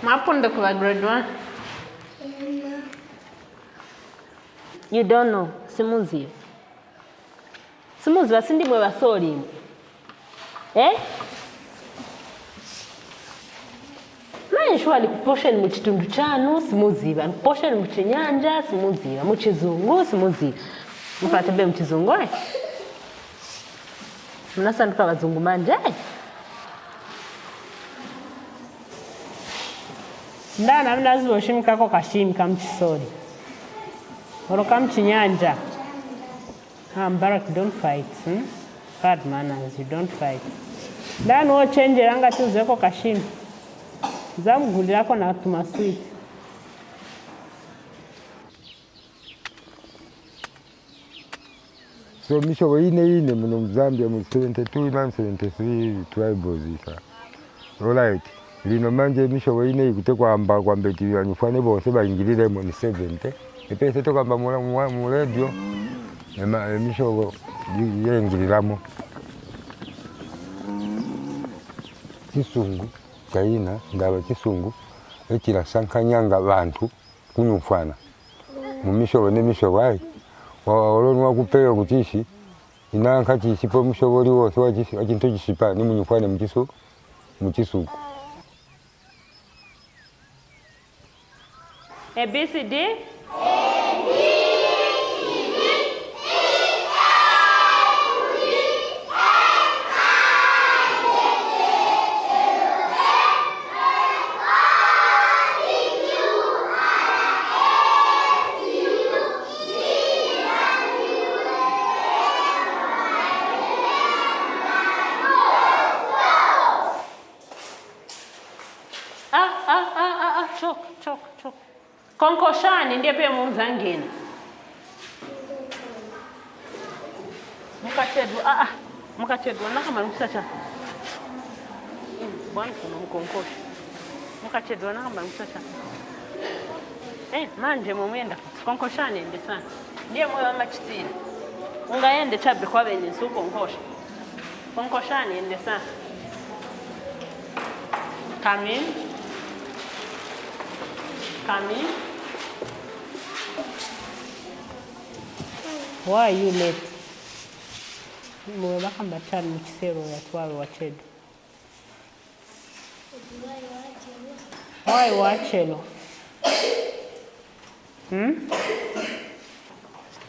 Mwapunda kuba grade 1. You don't know. Simuziba. Simuziba sindi mwe basoli imwe. Eh? Manje shwali kuposheni mu chitundu chanu simuziba, posheni mu chinyanja simuziba, mu chizungu simuziba. Mukatebe mu chizungu eh? Mnasanduka bazungu manje eh? Ndana mnaziba oshimikako kashimi kamuchisoli olo kamuchinyanja. Ah, Mbarak, don't fight. Hmm? Bad manners, you don't fight. Ndani wochenjera ngati uzeko kashimi. Zamugulirako na tumasweet. So mishobo ine ine muno mu Zambia mu 72 na 73 tribals isa. Alright. Lino manje mishobo ine ikute kwamba kwambeti banyufane bose baingiliremo ni 70. Epese tokamba mu mu radio ema emishobo yengiliramo. Chisungu chaina ndaba chisungu echilasankanyanga bantu kunyufana mumishobo nemishobo ayi olonwa kupewa kuchishi inanka chishipo mushobo oli wose wachintu chishipa nimunyufwane muchisu muchisuku. A B C D Ah, ah, ah, ah, ah, choka, choka, choka. Konkoshani ndiye pe muzangena. Mukachedwa, ah, ah. Mukachedwa nakamara kusacha. Bwana kuno mukonkosha. Mukachedwa nakamara kusacha. Eh, manje mumuyenda konkoshani ndi sana. Ndiye moyo wamachitira. Ungaende chabe kwa benye sukonkosha. Konkoshani ndi sana. Come in. Come in. Why are you late? Mwe bakamba chani mu kiseera yatwala wachedwa. Why wachelo? Hmm?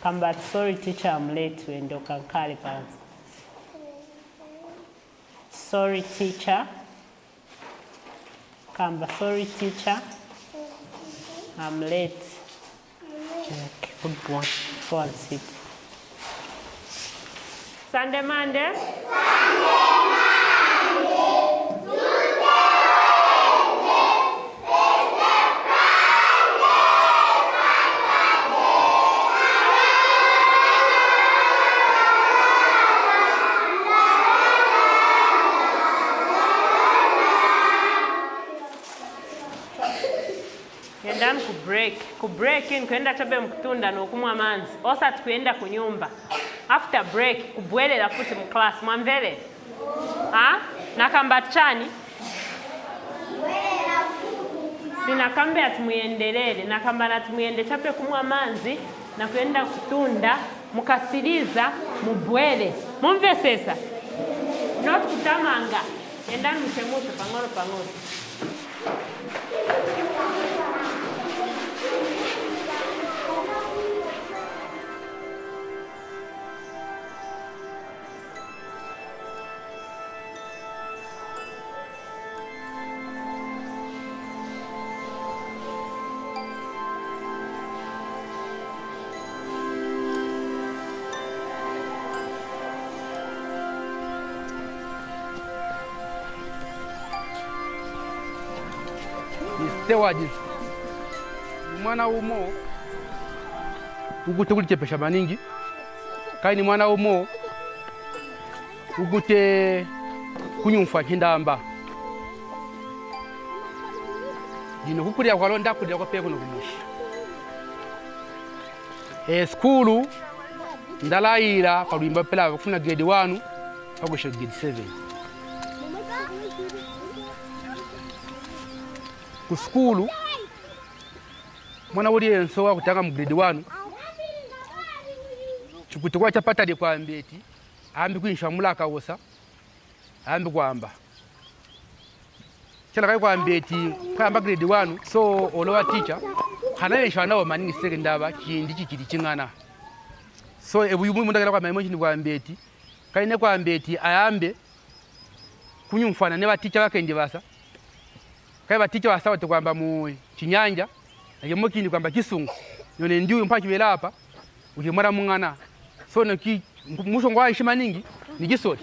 Kamba sorry teacher I'm late wendo kankale pansi. Sorry teacher. Kamba sorry teacher. I'm late. Okay, good one. Go and sit. Sunday, Monday. Yendani ku break. Ku break nkuyenda chabe mukutunda nokumwa manzi. Osati kuyenda kunyumba. After break kubwelela futi mu class. Mwamvele? Ha? Nakamba chani? Sinakambe ati muyendelele. Nakamba nati muyende chape kumwa manzi na kuyenda kutunda mukasiliza mubwele. Mumvesesa? Not kutamanga. Endani muchemushe pang'ono pang'ono. Ni steward mwana umo ukute kulichepesha maningi kai ni mwana umo ukute kunyumfa chindamba lino kukulira kwalo ndakulira kwapeye kuno kumushi e skulu ndalayila palwimba pela kufuna grade 1 pakusha grade 7 ku sukulu mwana uliyenso wakutanga mu grade 1 chikuti kwa chapatali kwambeti ambi kuinsha mulaka wosa ambi kwamba chala kai kwambeti kwamba grade 1 so olowa teacher khana nawo maningi sekendaba chindi chichili ching'ana so ebuyu mundakela kwa maimo chindi kwambeti kaine kwambeti ayambe kunyumfana ne baticha bakendi basa kai baticha basa bate kwamba mu chinyanja nakimo kindi kwamba kisungu none ndiuyu mpaka chibela apa ukimara mung'ana so noki mushongo wa maningi ni gisori.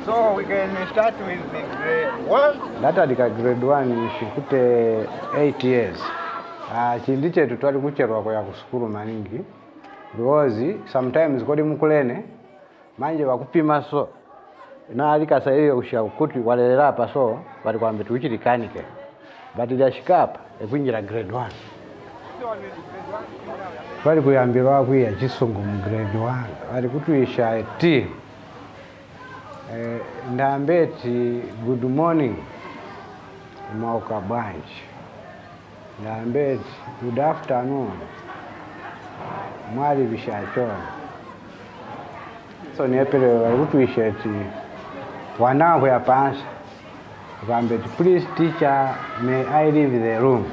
So we can start with the grade 1. Ndatandika grade 1 nshikute 8 years. Chindi chetu twali kucherwa kuya kusukulu maningi because sometimes kodi mukulene manje bakupima so naalika iyo kushika kuti walelera apa so bali kwambe tuchilikanike but lyashika apa ekwinjira grade 1 twali kuyambirwa kwiya chisungu mu grade 1 bali kutwisha ti ndambeti good morning mwauka bwanji, ndambeti good afternoon mwali bishachona so niepele bali kutwisha ti wanangu ya pansa bambeti please teacher may I leave the room.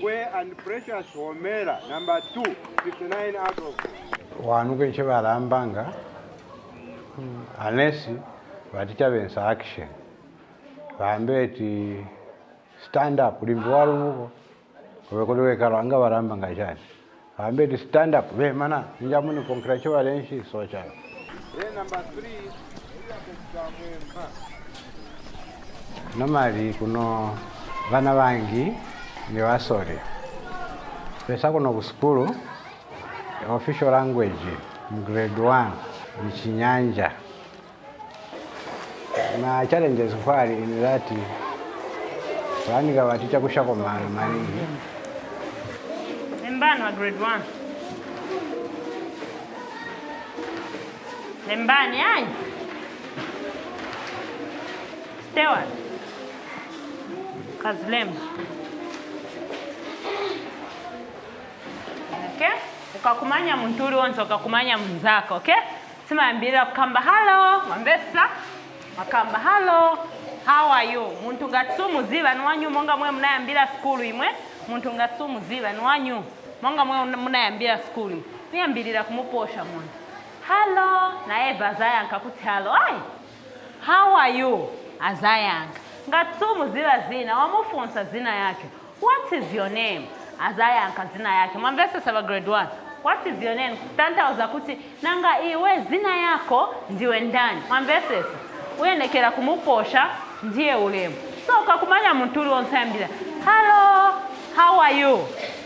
Kwe and Precious Homera, number 2, 59 out of wanuke nche balambanga unless baticha bensa action bambeti stand up limbi walumuko kubekulwekalwanga balambanga chani bambeti stand up bemana njamuni konkera che balenshi so chala. Then number 3, Elizabeth Kamwemba. Normally kuno bana bangi ni basore pesa kuno kusukulu official language mu grade 1 ni Chinyanja na challenges kwali in that banika baticha kushako mano maningi. Lembani wa grade 1. Lembani ai. Stewart. Kazilem. Okay? Ukakumanya muntu uli wonse ukakumanya mnzako, okay? Simayambirira kukamba hello, mwambesa. Makamba hello, how are you? Muntu ngatsi ni wanyu monga mwe munayambira skulu imwe, muntu ngatsi ni wanyu monga mwe munayambira skulu. Muyambirira kumuposha muntu. Hello, naye bazayanka kuti hello. Ai. How are you? Azayankha. Ngati sumuziva zina, wamufunsa zina yake. What is your name? Azayankha zina yake. Mwamvesesa ba grade 1. What is your name? Kutanthauza kuti nanga iwe zina yako ndiwe ndani. Mwamvesesa? Uyenekera kumuposha ndiye ulemu. So ukakumanya muntu uliwonse ayambira hello, how are you?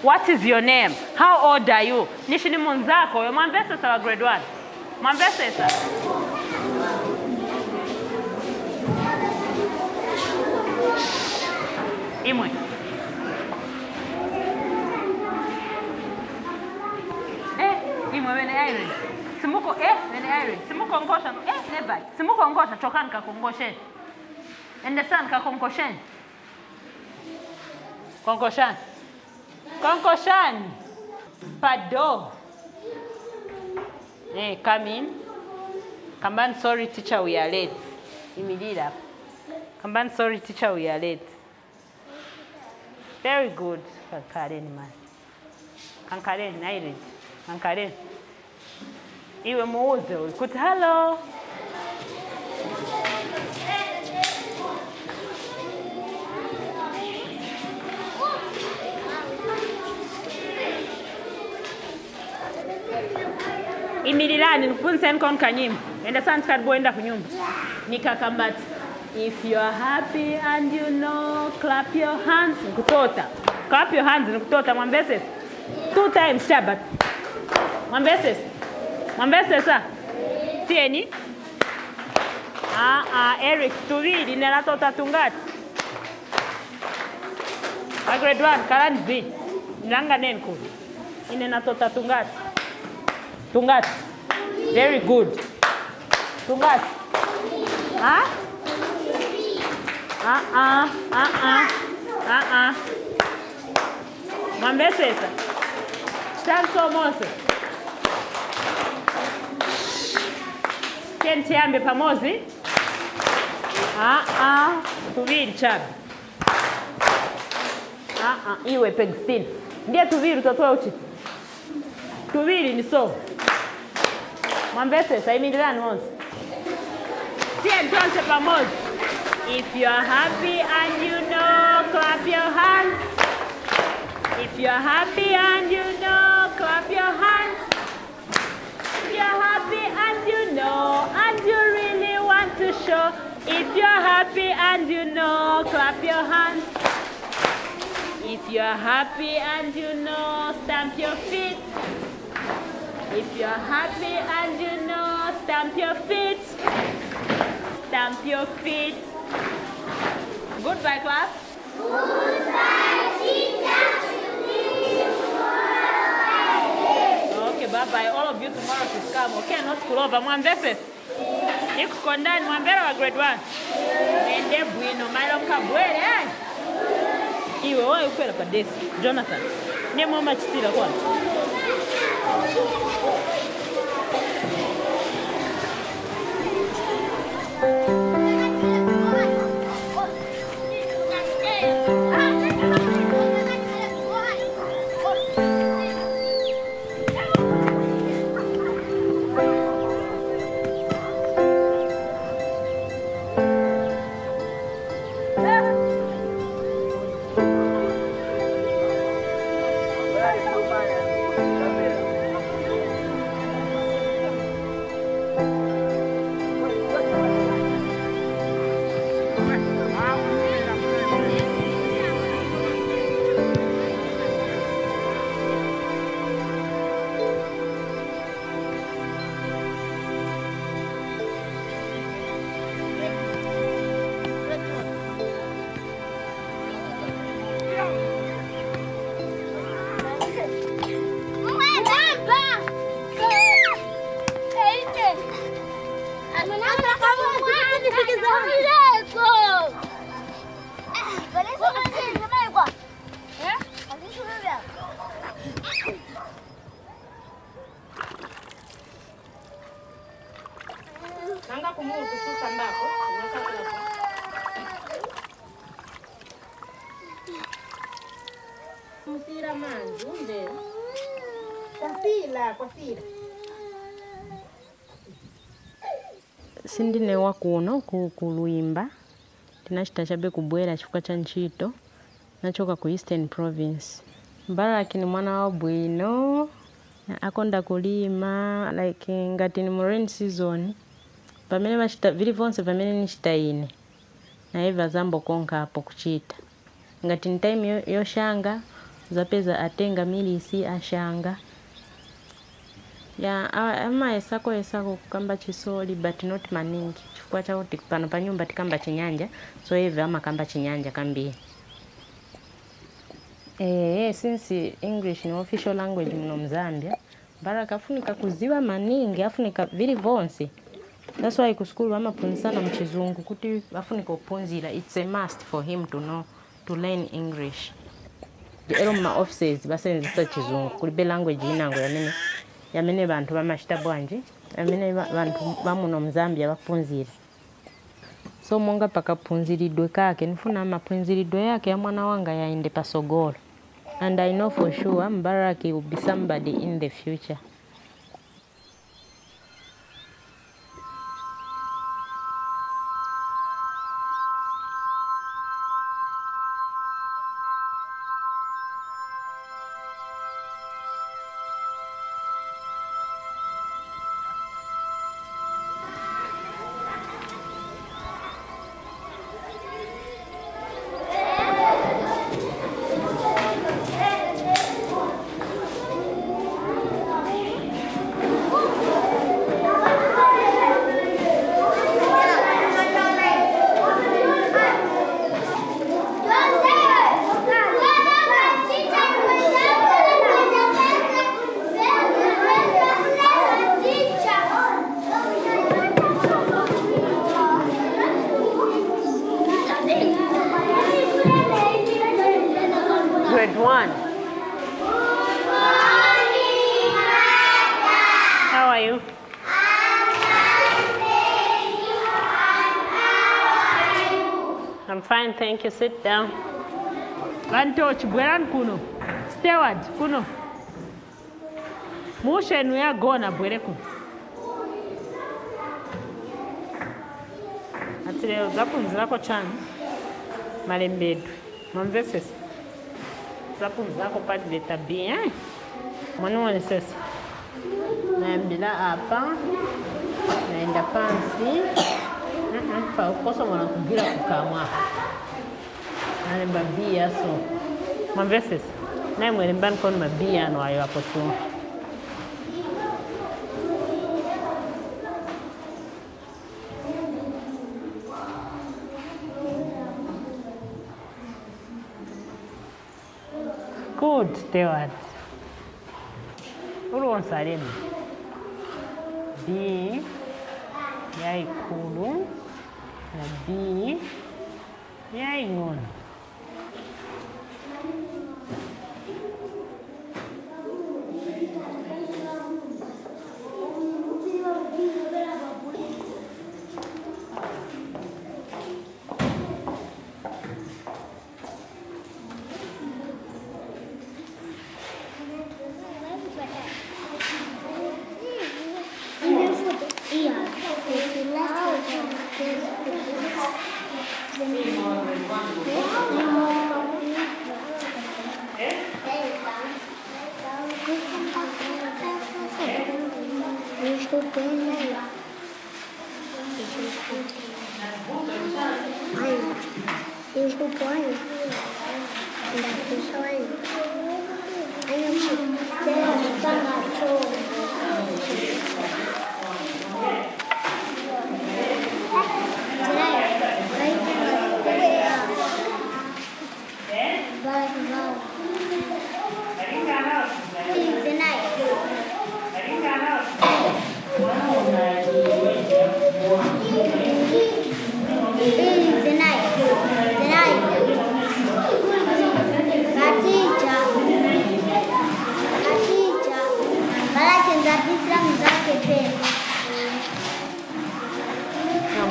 What is your name? How old are you? Nishi ni munzako uyo. Mwamvesesa ba grade 1. Mwamvesesa? Imwe. Eh, imwe wene Irene. Simuko eh wene Irene. Simukongosha no eh never. Simukongosha chokani kakongosheni. Endesani kakongosheni. Kongoshani. Kongoshani. Pado. Eh, come in. Kambani sorry teacher we are late. Imirira. Kambani sorry teacher we are late. Very good. Kankareni man. Kankareni Irene. Kankareni. Iwe muuze uyu kuti hello. Imirirani nikufunzeni kon kanyimbo. Enda sana tukaribu kunyumba. Nikakambati. If you are happy and you know, clap your hands. Nikutota. Clap your hands nikutota mwambesesa. Two times chabat. Mwambesesa. Mwambesesa. Tieni. Ah ah Eric tuvili nelatota tungati. A grade 1 kalani B. Nilanga neni kuli. Ine natota tungati. Tungati. Very good. Tungati. Ah? Ah ah ah ah ah ah. Mwambesesa. Chitanso mose. Tiyeni tiyambe pamozi. Ah ah. Tuvili chabe. Ah ah. Iwe Pegstin. Ndiye tuvili utatoa uchi. Tuvili ni so. Mwambesesa imirirani onse. Tiyeni tonse pamozi. If you are happy and you know, clap your hands. If you are happy and you know, clap your hands. If you are happy and you know, and you really want to show. If you are happy and you know, clap your hands. If you are happy and you know, stamp your feet. If you are happy and you know, stamp your feet. Stamp your feet. Goodbye, class. Goodbye, teacher. Okay, bye bye. All of you tomorrow should come. Okay, not kulova. Mwamvese. Ikukondani mwambera wa grade 1. Ende bwino mailo mkabwele eh. Iwe wewe ukwela pa desk. Jonathan. Ndiye mwama chitira kwa. Sindine wakuno ku Lwimba. Tinachita chabe kubwera chifukwa cha ntchito. Nachoka ku Eastern Province. Mbaraki ni mwana wa bwino, akonda kulima like ngati ni mu rain season pamene vachita vilivonse pamene nichita ine naye vazambokonka apo kuchita ngati ni time yoshanga zapeza atenga milisi ashanga ya amayesako yesako kukamba chisoli but not maningi chifukwa chakuti pano pa nyumba tikamba chinyanja so eve amakamba chinyanja kambiri. Since English ni official language muno mZambia, Baraka afunika kuziwa maningi, afunika vili vonse. That's why ku school vamaphunzisana mchizungu kuti afunika kuphunzira. It's a must for him to know to learn English. Ero muma offices basenzesa chizungu kulibe language inango yamene vanthu vamachita bwanji yamene vanthu vamuno mZambia vaphunzira. So monga pakaphunziridwe kake nifuna maphunziridwe yake ya mwana wanga yaende pasogolo. And I know for sure Mbaraki will be somebody in the future. Grade 1. How are you? I'm fine, thank you. Sit down. Vantochi, bwerani kuno. Steward, kuno. Mushenu yagona bwere kuno. Ati lero zaphunzirako chani malembedwe mwamvesesa zaphunzirako pati letter B, eh? Mwanionesesa nayambira apa naenda pansi pa ukosomona kugira kukamwa nalemba B yaso mwamvesesa naye mwelembani kono ma B ano ayo apo tu. Good, Steward. Uliwonse alembe B yaikulu na B yaing'ono.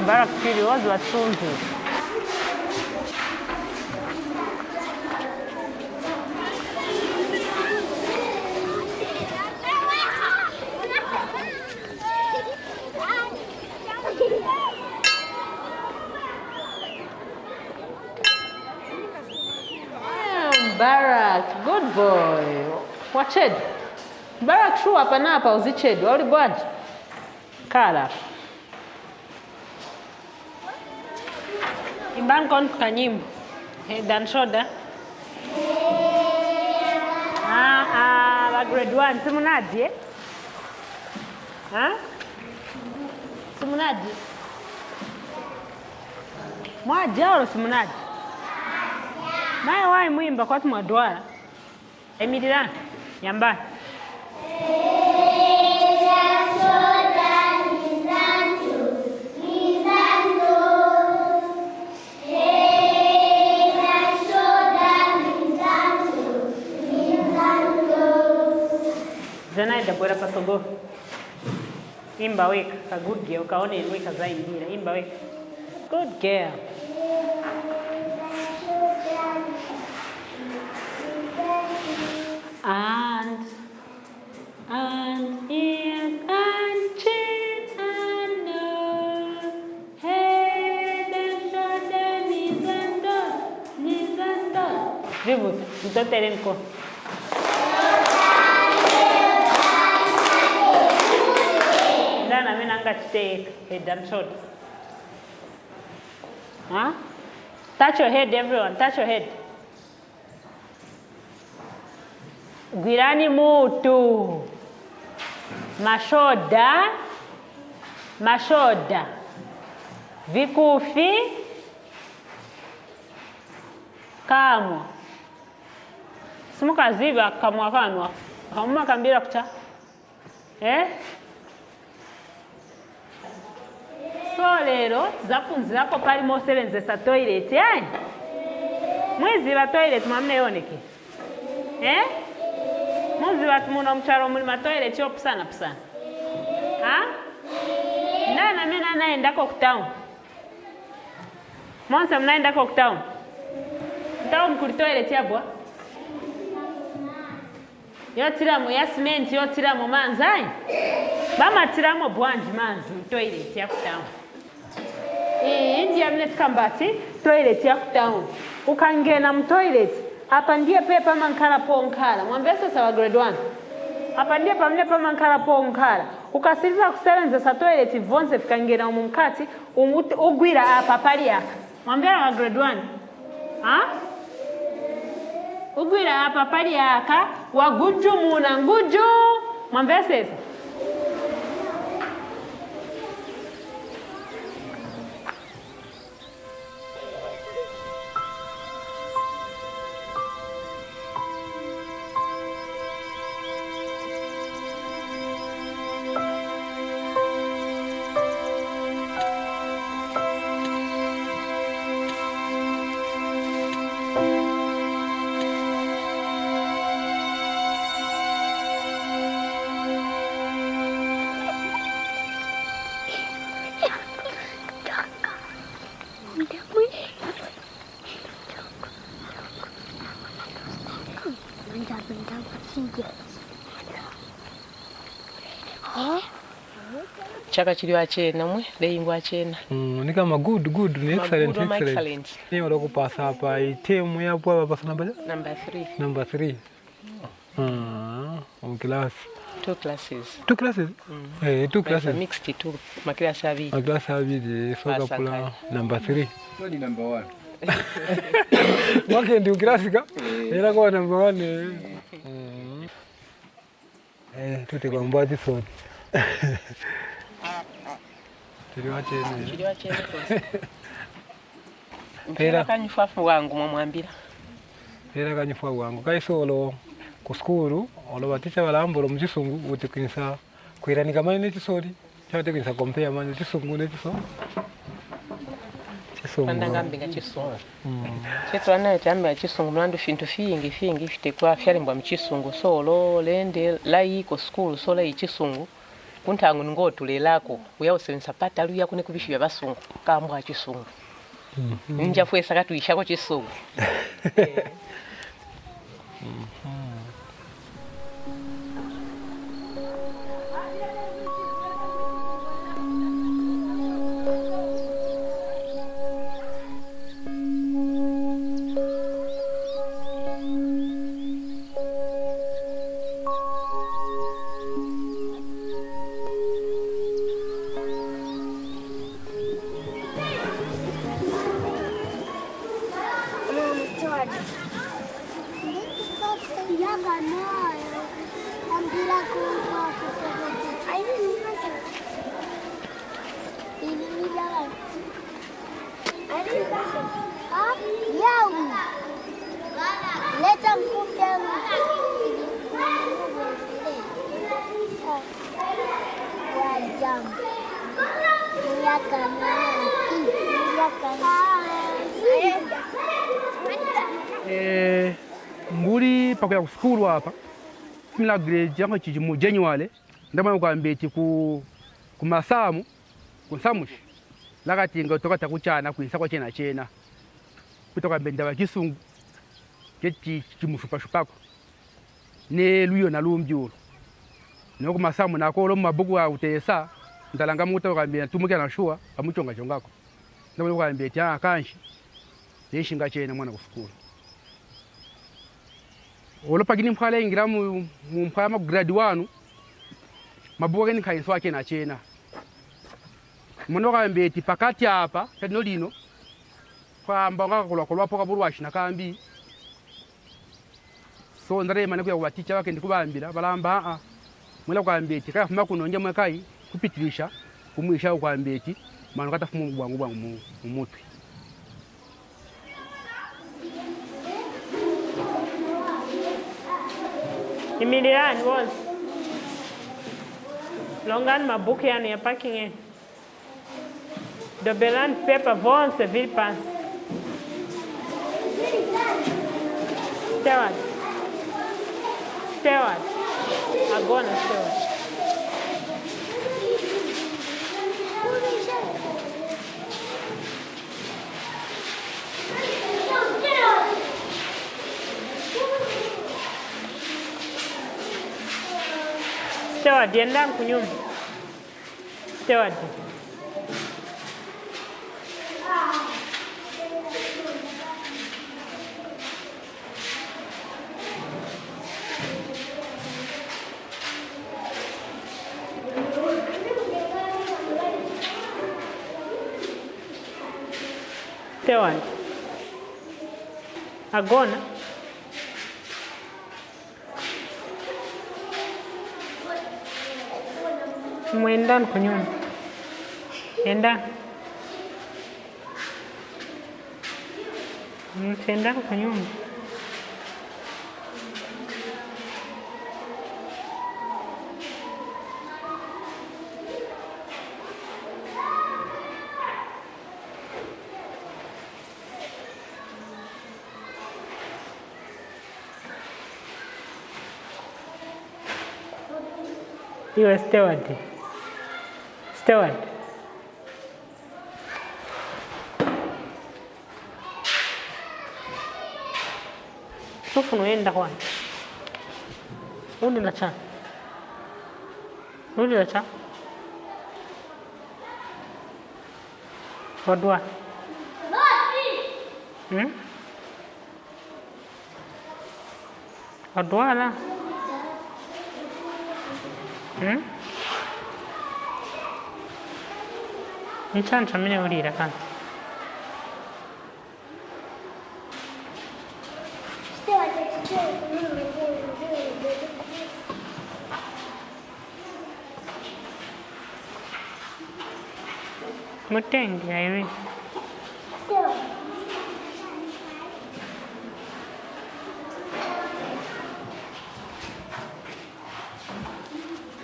Mubarak Pili wozi watundu. Barak, good boy. Wachedwa. Barak shuwa hapa na hapa uzichedwa. Uli bwanji. Kala. hapa. Imbani kon kanyimbo. Head and shoulder. Ah ah, ba grade 1 simunadi eh? Ha? Simunadi. Mwaja olo simunadi. Maye wayi mwimba kwati mwadwala. Emirirani. Yambani. Zenaida bwera pasogo. Imba weka ka good girl kaone weka zaimbira. Imba weka. Good girl. And ears and chin and nose, head and shoulder, knees and toes, knees and toes. Vivuta, mtotere mkono. Ndana mina angachiteka head and shoulder. Huh? Touch your head, everyone. Touch your head. Gwirani mutu. Mashoda. Mashoda. Vikufi. Kamwa. Simukaziba kamwa kanwa. Kamwa kambira kucha. Eh? So lero tizaphunzirako pali mosebenzesa toilet yayi mwiziva toilet mwamneyoneke eh? Muziva ti muno muchalo muli matoilet yopusana pusana ha? Nani amene anaendako ku town? Monse mnaendako ku town? Town kuli toilet yabwa yotiramo ya cement, yotiramo manzi ayi bamatiramo bwanji manzi mu toilet ya ku town. Iyi ndiye amene tikambati toilet ya ku town. Ukangena mu toilet apa ndiye pe pamankhala ponkhala. Mwamvesesa wa grade 1? Apa ndiye pamene pamankhala ponkhala. Ukasiriza kusebenzesa toilet vonse vikangena umu mkati ugwira apa pali aka. Mwamvera wa grade 1? Ha? Ugwira apa pali aka wagujumuna nguju. Mwamvesesa? Chaka chili achena mwe leyingwa achena. Ni kama good good ni excellent. Good ama excellent. Excellent. Ni wala kupasa apa itemu yapo apa pasa namba Number 3. Number 3. Ah, on class. Two classes. Two classes? Eh, two But classes. Mixed two makilasi abiri. Maklasi abiri so Pasa kapula kale. number 3. So ni number 1. Mwake ndio klasika. Ila kwa number 1. Eh, tute kwa mbati sote. Tuli wachene. Chili achena konse. Era. Mpera kanyufafu wangu mwamwambira. Era kanyufwa bwangu kaisolo ku skulu olo baticha balambula muchisungu uti kwinsa kwiranika mane nechisoli chate kwinsa compare mane chisungu nechiso chisungu. Pandangambinga chisungu. Chetu naye tayambira chisungu mulandu fintu fingi fingi fitekwa fyalembwa muchisungu so olo lende layi ku skulu so layi chisungu kunthangu ningotulelako uyawusebenzisa pata luya kune kubishi bya basungu kambwa chisungu njafwesa katuyishako chisungu. Eh, mbuli pakuya ku sukulu apa fumila grade yango chichi mu January ndamana kwambeti ku kumasamu kunsamushi lakati nga tokata kuchana kuinsa kwa chena chena kutoka mbenda wa chisungu chechi chimushupashupako ne luyo na lumbyulo nokumasamu nakolo mumabuku akutesa ndalanga muta ukambira tumukira na shuwa pamuchonga chongako ndamana kwambeti ah kanshi leshinga chena mwana ku sukulu olopakini mphwala ingira mu mphwala ma grade 1 mabuku ake nikhainso achena chena mwana wakambeti pakati apa chatino lino kwamba ngakakolwakolwapo kabulwashi nakambi so ndarema nekuya kubaticha wake ndikubambira balamba aa mwela kwambeti kayafuma kuno nje mwekayi kupitilisha kumwisha kwambeti mano katafuma bwangu bwangu mu mutwe Imilirani bonse. Longani mabuku yanu ya parking yenu. Dobelani paper vonse vili pansi. Steward. Steward. Agona steward. Steward, yenda kunyumba. Steward. Steward. Agona. Mwendani kunyumba. Enda. Mtendani kunyumba. Iwe steward. Steward. Sufuna uyenda kwani? Ulila cha. Ulila cha. Wadwa. Hmm? Wadwala. Hmm? Nichani chamene ulira kanti? Mutenge Irene.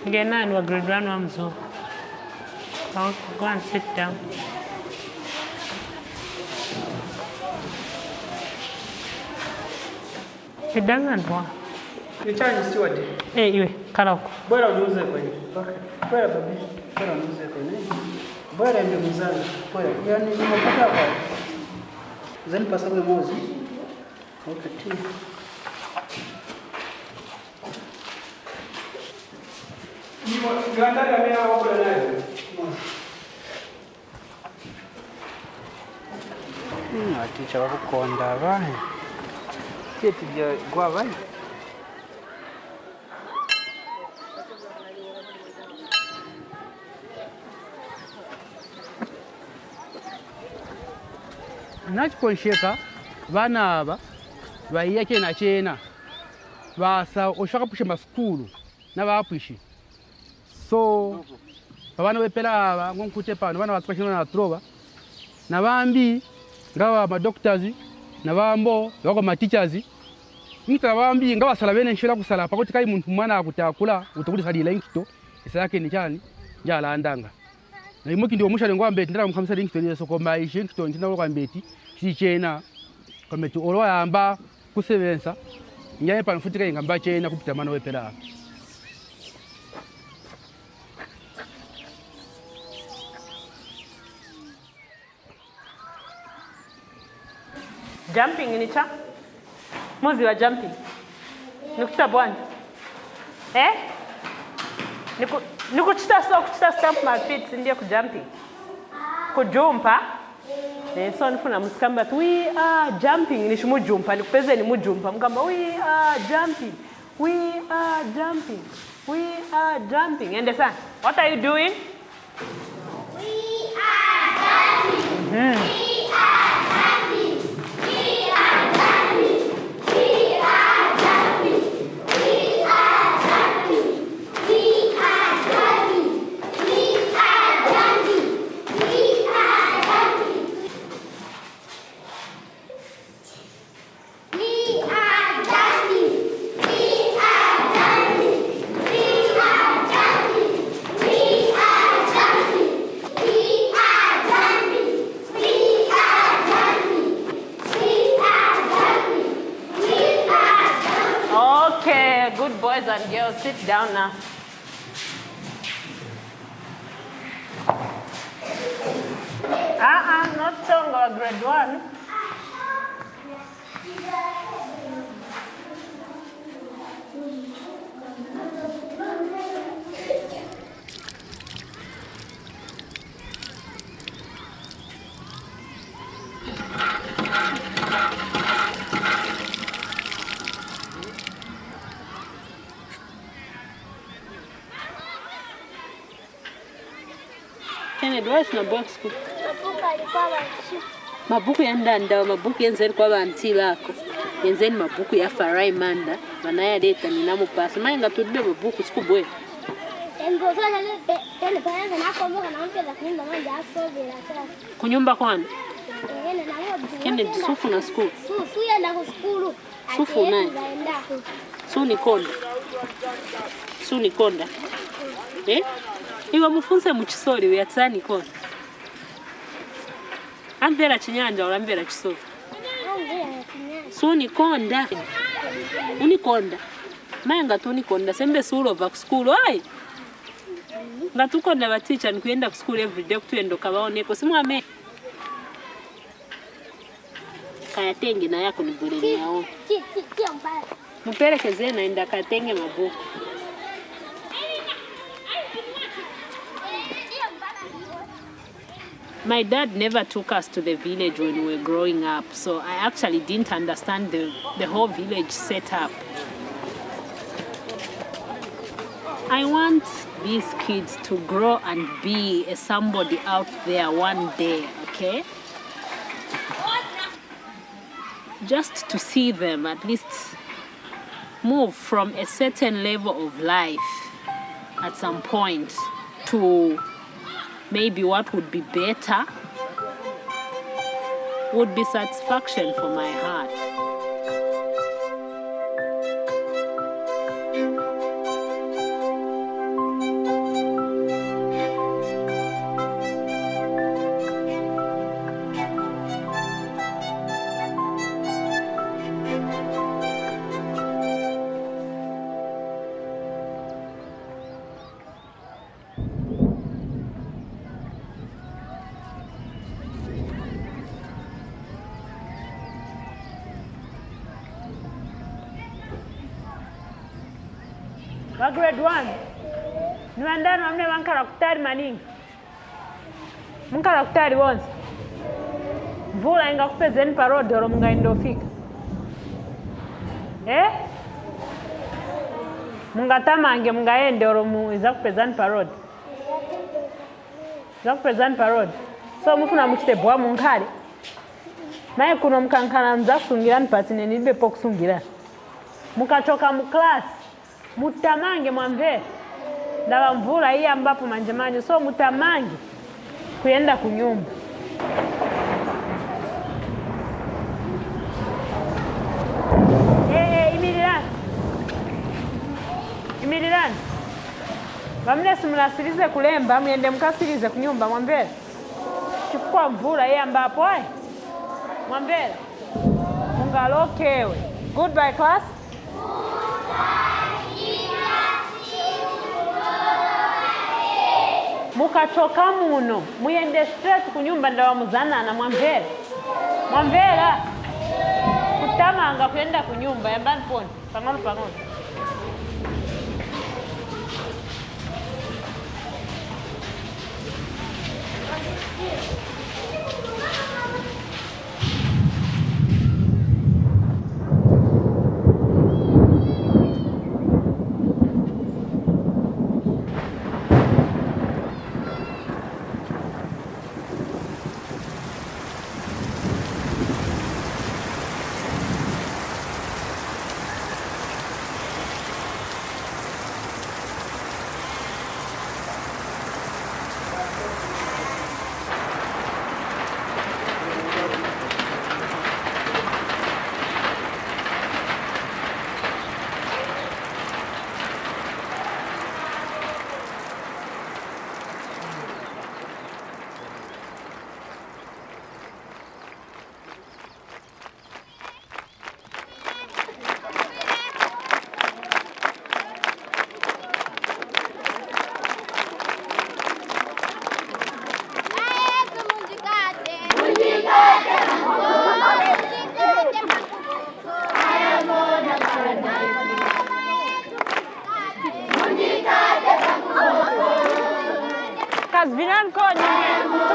Ngenani wa grade 1 wa mzungu. Okay, go and sit down. It doesn't work. Nichani steward. Eh, iwe kala huko. Bora uniuze kwenye. Okay. Bora babi. Bora uniuze kwenye. Bora ndugu zangu. Bora. Yaani nimepata kwa. Zeni pasabu mozi. Okay, tea. Aticha bakukonda abahe cheti bya gwabayi nachikonsheka vana ava vaiya chena chena vasa oshaka pushe masukulu na vapwishi so pavana vepela ava ngonkute pano vana vatsukashina na trova na vambi ngava madoctors na vambo vako mateachers nkita vambi ngavasala vene nshela kusala pakuti kai munthu mwana akuti akula utakuti salila inkito isa yake ni chani Njalandanga na imo kindi omushale ngwambe ndala mukhamisa linkitoni so koma ishi nkitoni ndala kwambe ti chichena kwambe ti olwayamba kusebenza nyaye pano futika ingamba chena kupita mano wepera. Jumping ni cha muzi wa jumping nikuchita bwana eh nikuchita so kuchita stamp my feet ndiye kujumping kujumpa eh so nifuna musikamba tu we are jumping nishimujumpa nikupeze ni mujumpa mkamba we are jumping we are jumping we are jumping ende sana what are you doing We are jumping. We are jumping. We are jumping. We are jumping. We are jumping. We are jumping. We are jumping. We are jumping. We are jumping. We are jumping. We are jumping. We are jumping. We are jumping. We are jumping. We are jumping. We are jumping. Okay, good boys and girls, sit down now. Uh-uh, not Tongo, grade one. Kennedy, why is box school? Mabuku alikuwa wanchi. Mabhuku ya ndandawa mabhuku yenzeni kwa vanti vako yenzeni mabhuku ya Farai Manda vanayaleta ninamupasa mayenga tulibe mabhuku sikubwe kunyumba kwana Kennedy sufu na school Suyenda kuskulu. Sufu naye. Sunikonda sunikonda eh iwe mufunse muchisoli uyatsanikonda amvera chinyanja ulamvera chisoli sunikonda unikonda maye ngati unikonda sembe siulova kuskulu ayi ngati ukonda vaticha nikuyenda kuskulu everyday kuti uyenda ukavaoneko simwame kayatenge naye akunibwereni yawo muperekezeni naenda katenge mabuku. My dad never took us to the village when we were growing up, so I actually didn't understand the whole village setup. I want these kids to grow and be a somebody out there one day, okay? Just to see them at least move from a certain level of life at some point to maybe what would be better would be satisfaction for my heart. Wa grade 1 ni vandani vamene vankhala kutali maningi munkhala kutali bonse mvula ingakupezeni pa road olo mungayindofika eh mungatamange mungayende olo izakupezani pa road izakupezani pa road so mufuna muchite bwa munkhale maye kuno mukankhala muzasungirani pati nenibe pokusungirani mukachoka mu class mutamange mwamvera ndava mvula iyi ambapo manje manje so mutamange kuyenda kunyumba. Eh, eh, imirirani imirirani. Vamene simunasirize kulemba muyende mukasirize kunyumba mwamvera chifukwa mvula iyambapo ayi mwamvera mungalokewe. Goodbye, class. Mukachoka muno muyende straight kunyumba ndawamuzanana mwamvera mwamvera kutamanga kuyenda kunyumba yambani poni pang'ono pang'ono. Kazi vinani koni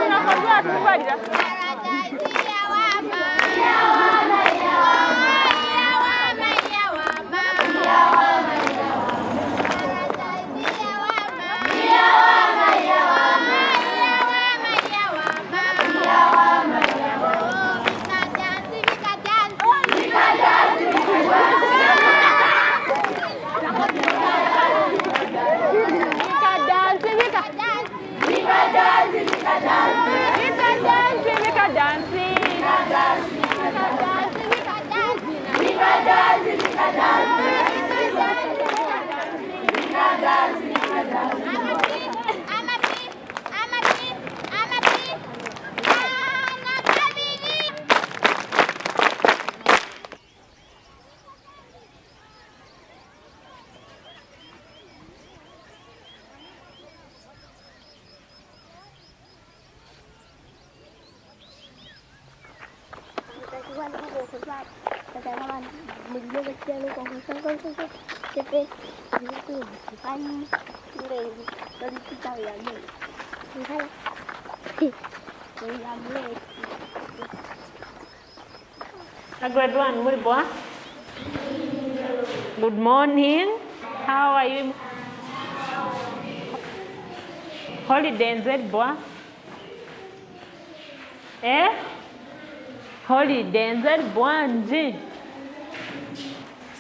mnakwambia tukubalira. Grade 1, muli bwa? Good morning. How are you? Holiday nzeri bwa? Eh? Holiday nzeri bwanji?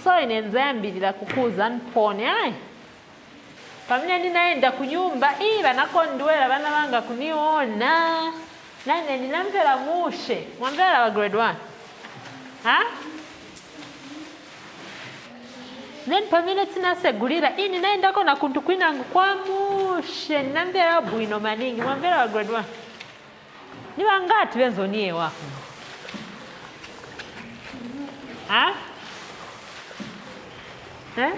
So ine nzayambilira kukuza npone ayi. Pamene ndinaenda kunyumba ii vanakondwera vana vanga kuniona nane ndinamvera mushe mwamvera wa grade 1 ha? Then pamene tinasegulira ii ninaendako na kuntu kwinangu kwa mushe ndinamvera bwino maningi mwamvera wa grade 1 ni vangati venzoniyewa ha? Eh?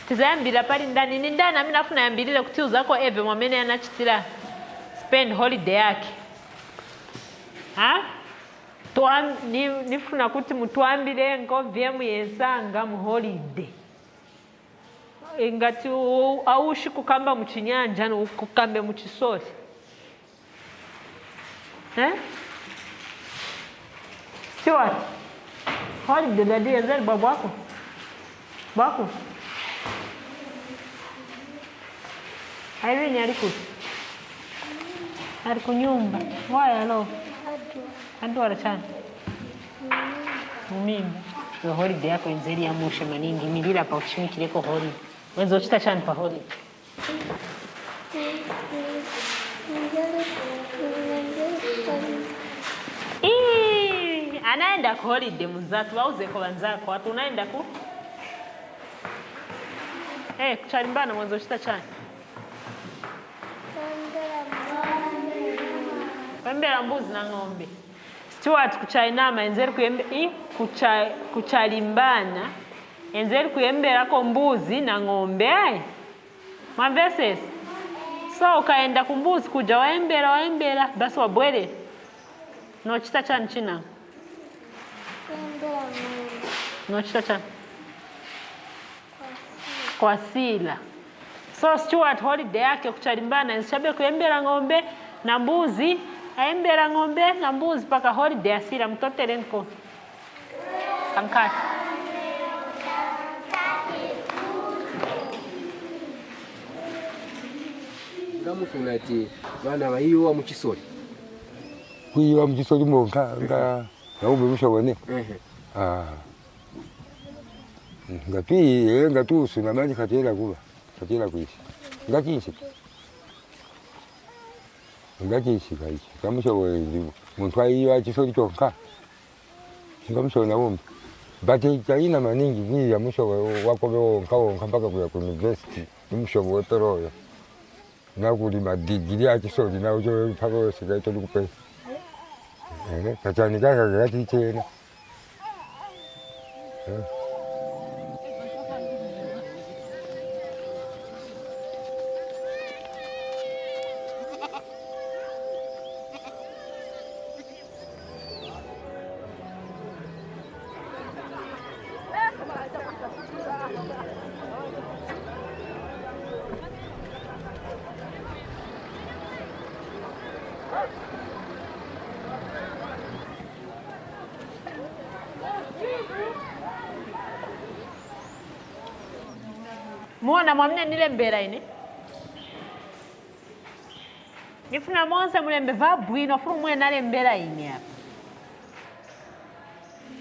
Tizayambira pali ndani ni ndani amene afuna yambilire kuti uzako eve mwamene anachitira spend holiday yake ha? Nifuna kuti mutwambire nko muyensanga mu holiday ngati aushi kukamba muchinyanja kukambe muchisori eh? Stuart, holiday dadi enzeli babu wako bwako Irene ali kuti ali kunyumba why alo adwala chani mumimba. Iyo holiday yako enzeli ya mushe maningi imirira pa uchimikireko holiday wenza uchita chani pa holiday. Ii, anaenda ku holiday munzatu wauzeko wanzako watu unaenda ku. Eh, kuchalimbana mwanzo uchita chani. Kuyembera mbuzi na ng'ombe. Stuart kuchainama enzeri kuyembe i kucha kuchalimbana enzeri kuyemberako mbuzi na ng'ombe ai. Mwamvesesa? So ukaenda kumbuzi kuja waembera waembera basi wabwere. Nochita chani china? Kuembera ng'ombe. Nochita chani? Kwasila. So Stuart holiday yake kuchalimbana enzichabe kuyembera ng'ombe na mbuzi aembera ng'ombe na mbuzi paka holiday asira mtotere nko kankati Ngamusuna ati vana vaiwa muchisori Kwiwa muchisoli monka nga naumbe mushobone. Ah. Nga twi nga tusuna manje katera kuba katera kuishi. Nga chinshi. Nga chinshi kaichi. Kamushobo muntu aiwa chisoli chonka. Ngamushobo naumbe. But chaina maningi kwiya mushobo wakobe wonka wonka mpaka kuya ku university nimushobo weperoyo. Nakulima digiri achisoli nawo mpaka wesikaito likupe. Kachani kaka katichena. Muona mwamne nilembera ine nifuna monse mulembe vabwino funa umwe nalembera ine apa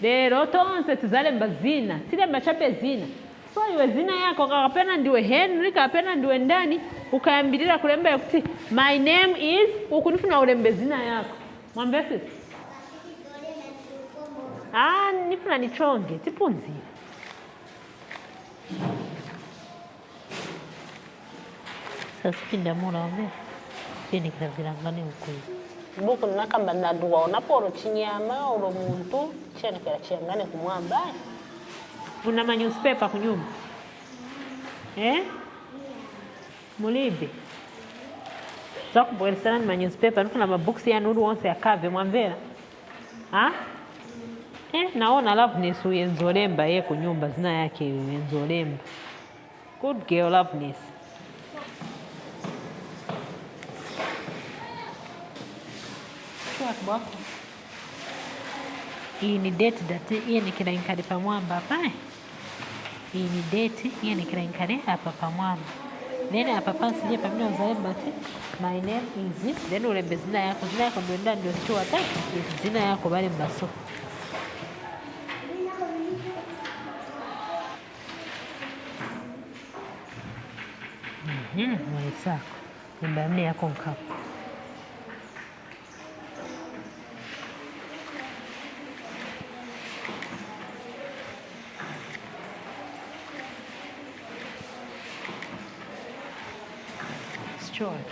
lero tonse tizalemba zina tilemba chabe zina so iwe zina yako kakapena ndiwe Henry kapena ndiwe ndani ukayambilira kulemba yakuti my name is uku nifuna ulembe zina yako mwamvesisa ah nifuna nichonge tipunzire Sasipinda mula wambe chenikira ukuyu buku nakamba naduwa onapo chinyama olo muntu chenikira chiyangane kumwamba una ma newspaper kunyumba eh mulibe zakubweresana ni ma newspaper nifuna ma books yanu uli wonse yakave mwamvera ah eh naona Loveness uyenzolemba ye kunyumba zina yake uyenzolemba good girl Loveness Bwako. Iyi ni date date iyenikira inkali pamwamba apa eh? Iyi ni date iyenikira inkali apa pamwamba then apa pansi je pamene uzalemba ati my name is then ulembe zina yako zina yako ndio ndio Stuart eh? Zina yako balemba so mwaisako lemba yamne yako nkapo Stuart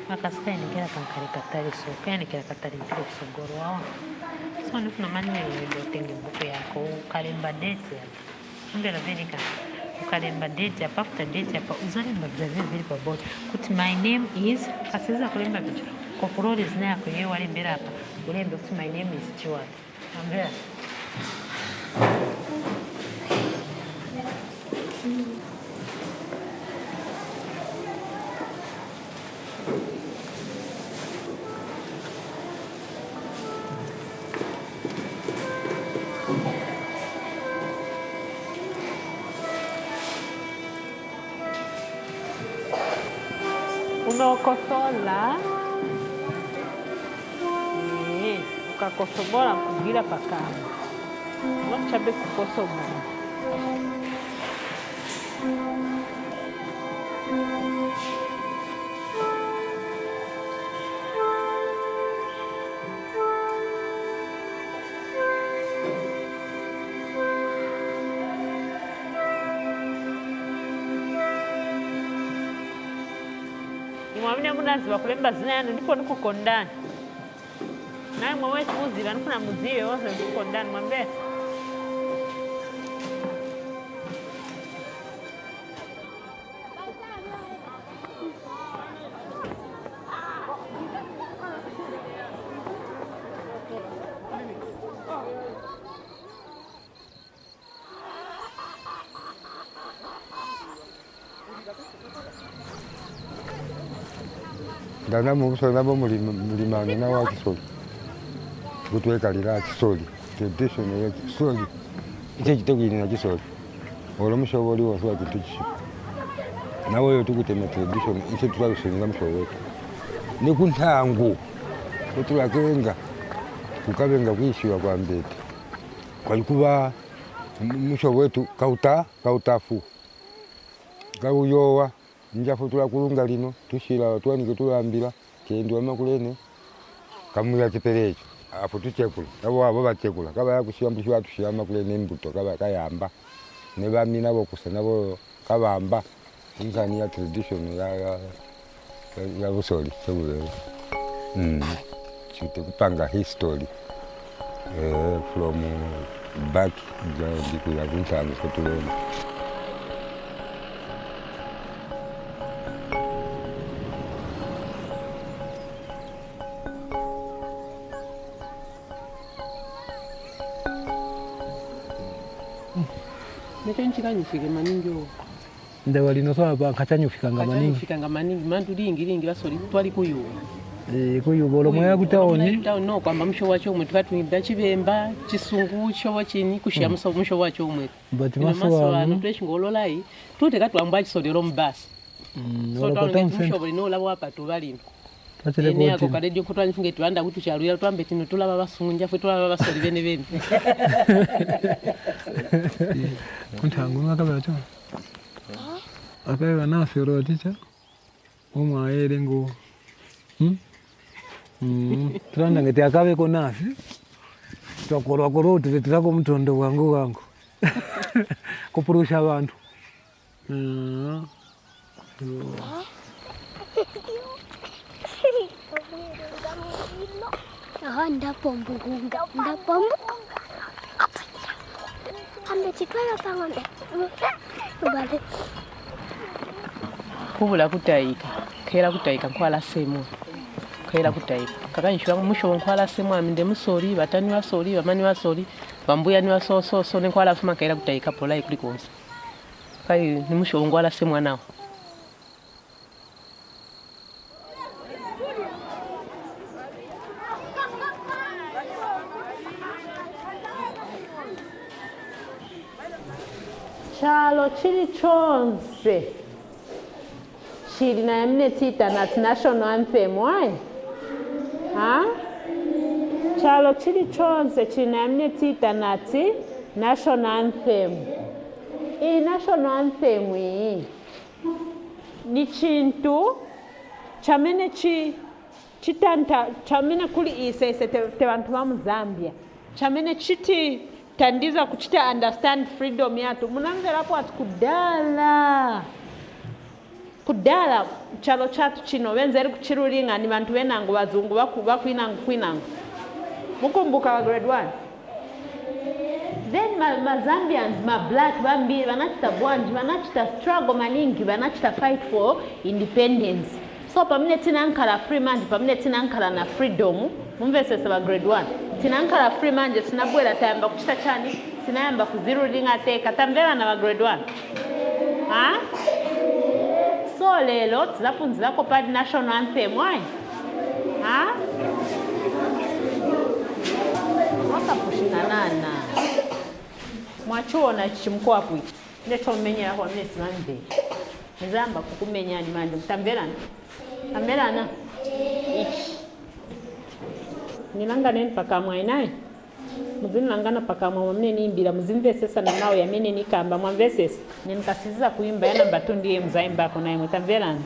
akasikaenikera kankali katali so kaenikera katali mpira kusogolo waona so ndifuna manene otenge buku yako ukalemba date apa umbera venika ukalemba date apa after date apa uzalemba vya vili pa board kuti my name is asiza kulemba vicho kokuloli zina yako yewe walembera apa ulembe kuti my name is Stuart ambera unokosola eh, ukakosobola kugira pakamba nochabe kukosobola imwamine munaziva kulemba zina yanu ndipo nikukondani Naimwe wesi muziva nifuna muzive wonse ndikukondani mwamvera. Ndana mubusoli nabo mulimano nawo akisoli kutwekalira akisoli tradition ya kisoli icho chitekwinina kisoli olwo mushobo oli wonse wa kintu kishipa nawe oyo tukutema tradition icho twalusonera mushobo wetu ni kuntangu kutulakenga kukabenga kwishiwa kwa mbete kwalikuba mushobo wetu kauta kautafu kauyowa njafu tulakulunga lino tushila twanike tulambila kendwa makulene kamuya chipele echo apo tuchekula abo abo bachekula kaba yakushiyambushiwa tushiyama kulene embuto kaba kayamba ne bamina bokusa nabo kabamba inkani ya tradition ya ya ya busoli sebulelo chite kupanga history from back ground kuya kuntango kutulena. Necho nchikanyufike maningi o. Ndawa lino swaba nkachanyufikanga maningi. Kachanyufikanga maningi mandu lingi lingi basoli twali kuyuba. Eh, kuyuba olwo mwaya kutawuni. Town no kwamba musho wacho umwe tukatwimba chibemba chisungu chowo chini kushiya musho wacho umwe. But Ino maso maso ano ano tweshingololai tuteka twamba chisolero mubasi. So olwo town town musho center. buli nolaba wapatu balino. Twachile Ene ako koti. karedio kutwanyifunge twanda kuti chaluya twambe tino tulaba basungu njafwe tulaba basoli bene bene. Kuntangu ngakabera cho. Akabe nasi olwo ticha. Omwaere ngo. Tulanda ngeti akabeko nasi. Twakolwa kolwa tuleterako mutondo wangu wangu. Kupurusha abantu. Aha, ndapombukunga ndapombukunga ambe chitwala pang'ombe ubale Kubula kutayika kera kutayika nkwala semu kera kutayika kakanyishwa musho nkwala semu aminde musoli batani basoli bamani basoli bambuya ni basososo nenkwala fuma kera kutayika polai kuli konse kai ni musho nkwala semu anawo. Chalo chili chonse chili na yamene tiita nati national anthem ayi ha chalo chili chonse chili na yamene tiita nati national anthem. Iyi national anthem iyi ni chintu chamene chi chitanta chamene kuli ise ise te, te bantu ba mu Zambia chamene chiti tandiza kuchita understand freedom yatu munamverapo ati kudala kudala chalo chatu chino benzeri kuchirulinga ni bantu benango bazungu bakwinango kwinango mukumbuka wa grade 1 then ma Zambians ma black bambiri banachita bwanji banachita struggle maningi banachita fight for independence. So pamene tinankhala free manje pamene tinankhala na freedom mumvesese ba grade 1 tinankhala free manje tinabwera tayamba kuchita chani tinayamba kuzirulinga teka tamvera na ba grade 1 ha. So lelo tizaphunzirako pali national anthem ayi ha mwakapushinganana mwachiona ichi chimukwapu ichi ndechomenyera kwa mene simamvera nizamba kukumenyani manje mutamverana tamverana ichi nilanganeni pakamwa inayi muzinilangana pakamwa mwamene niimbira muzimvesesa na nawo yamene nikamba mwamvesesa nenikasiziza kuimba ya namba 2 ndiye muzaimbako naye mutamverana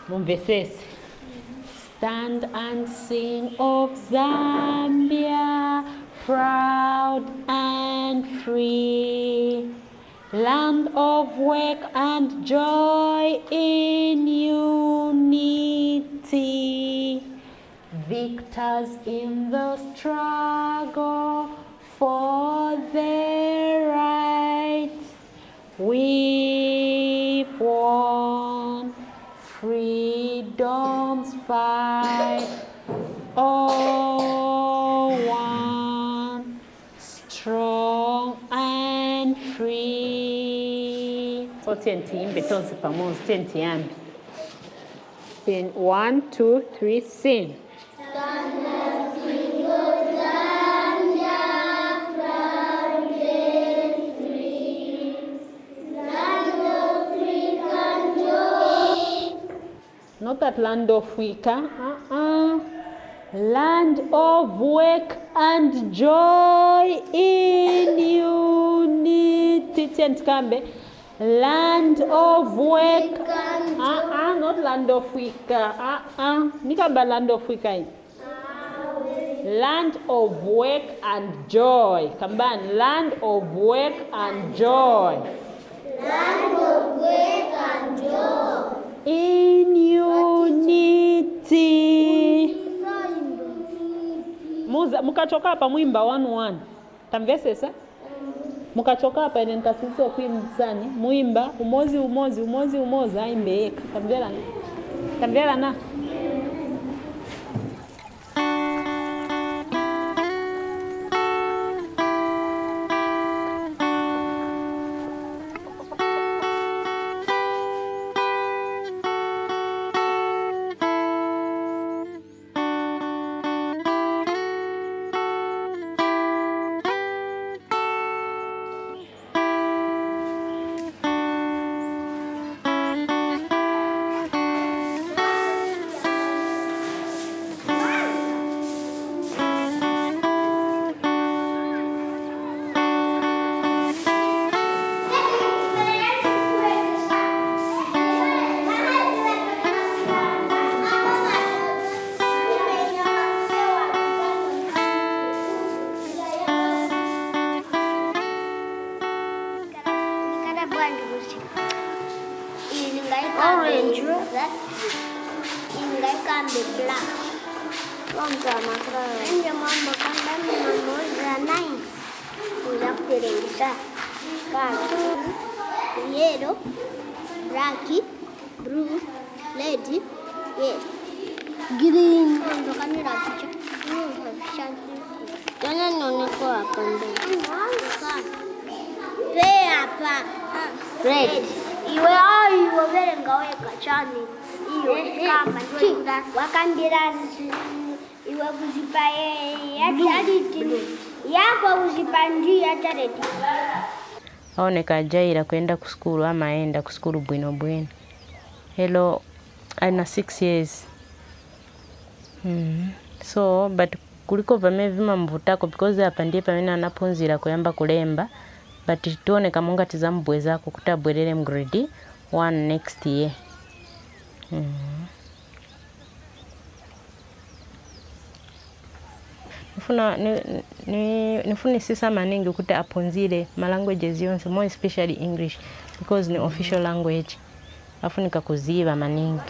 mumvesese. Stand and sing of Zambia, proud and free, land of work and joy in unity. helped us in the struggle for their rights. We've won freedom's fight. Oh, one strong and free. So tiimbe tonse pamoja, tiambi. Sing one, two, three, sing. Not that land of Wicca. Uh-uh. Land of work and joy in unity. Tikambe. Land of work. Uh-uh, not land of Wicca. Uh-uh. Nikamba land of Wicca. Land of work and joy. Kamban, land of work and joy. Land of work and joy. In unity. Muza, mukachoka apa mwimba one one. Tamvesesa? Mukachoka apa ine ntasisi okuimbisani muimba umozi umozi umozi umozi aimbe yeka. Tamverana? Tamverana? Orange. Ingaikambe black. Nje mambo kamba mamoja nine. Uza kuterengisa. Katu. Yellow. Black. Blue. Red. Yellow. Green. Ndo kamera picha. Tena nioneko hapa mbele. Pe hapa. Red. Iwe iwe vele ngaweka chani. Iyo kamba wakambira iwe kuzipa ya charity yako kuzipa njia charity. Aoneka ajaira kwenda kusukulu ama aenda kusukulu bwino bwino. Hello, ana 6 years. So but kuliko vamene vimamvutako because apa ndiye pamene anaphunzira kuyamba kulemba, but tioneka monga tizamubwezako kuti abwerere mu grade 1 next year. Nifuna nifunisisa maningi kuti aphunzire ma languages yonse, more especially English because ni official language. Afunika kuziva maningi.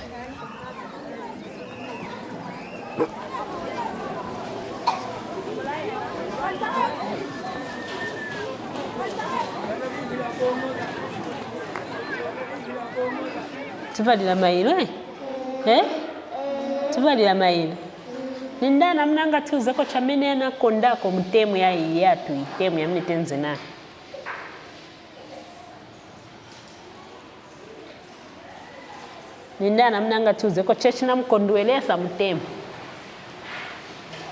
Tuvalira mailo eh? Eh? Tuvalira mailo. Nindana mnanga tiuzako chamene anakondako mtemu ya yatu itemu ya mnitenze na. Nindana mnanga tiuzeko chechi namkondwelesa mtemu.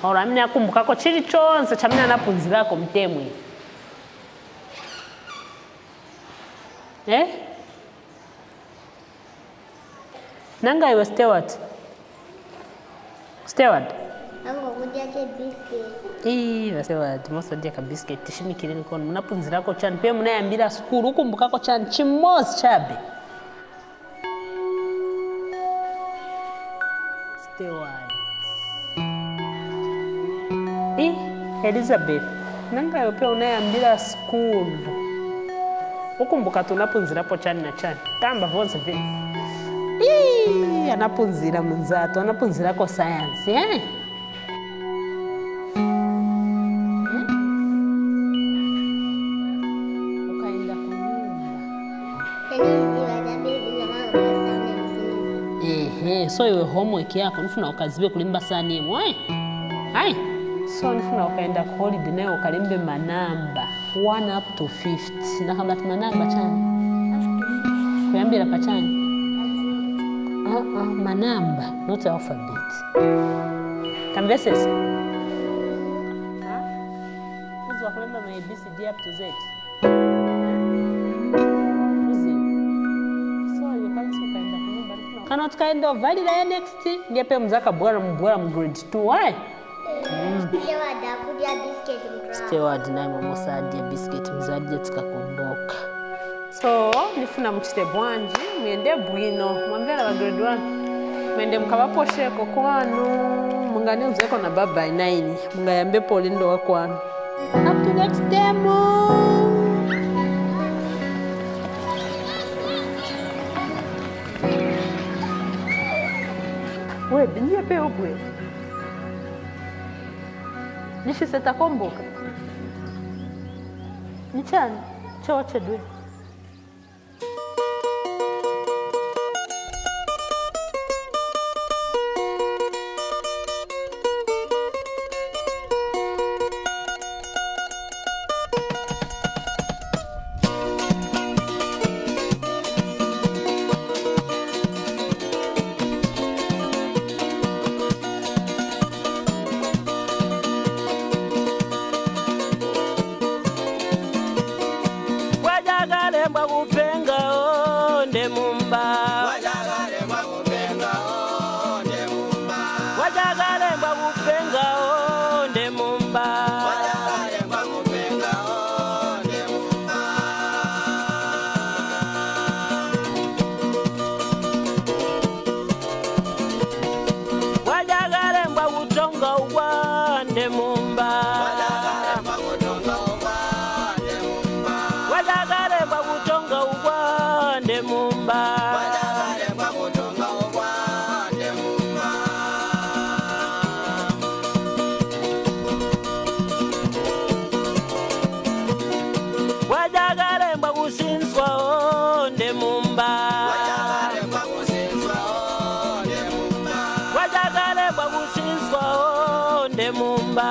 Ora mne akumbukako chili chonse chamene anapunzirako mtemu. Eh? Nanga iwe Stewart. Stewart. Nango kudya che biscuit. Ii, Stewart, mosadya ka biscuit tishimikire nikono munapunzirako chani pe munayambira sukulu ukumbukako chani chimozi chabe. Stewart. Ii, Elizabeth, nanga iwe pe unayambira sukulu. Ukumbuka tunapunzirapo chani na chani. Tamba vonse ve. Ii, anapunzira munzato, anapunzirako science, eh? Ehe, so iwe homework yako nifuna ukazibe kulemba surname ayi ayi so nifuna ukaenda ku holiday naye ukalembe manamba 1 up to 50 nakamba ti manamba chani kuyambira pachani uh-uh, manamba not alphabet tamvesesa uziwa kulemba ma abcd up to z uziwa so iwe kansi ukaenda kunyumba kana tukaenda ovalira ya next ndiye mzakabwera mubwera mu grade 2 ayi Steward akudya biscuit mtwa. Steward naye mwamusadye biscuit muzadye tukakomboka so nifuna muchite bwanji muyende bwino mwamvera ba grade 1 mwende mukavaposheko kwanu munganiuzeko na baba 9 mungayambepo ulindo wa kwanu up to next demo webi ndiye pe ubwe nishisetakomboka nichani chowachedwe Wajagalembwa kupenga onde mumba Wajagalembwa kupenga onde mumba Wajagalembwa kutonga ugwande mumba Wajagalembwa kutonga ugwande mumba Wajagalembwa kusinzwa onde mumba Wajagalembwa kusinzwa onde mumba.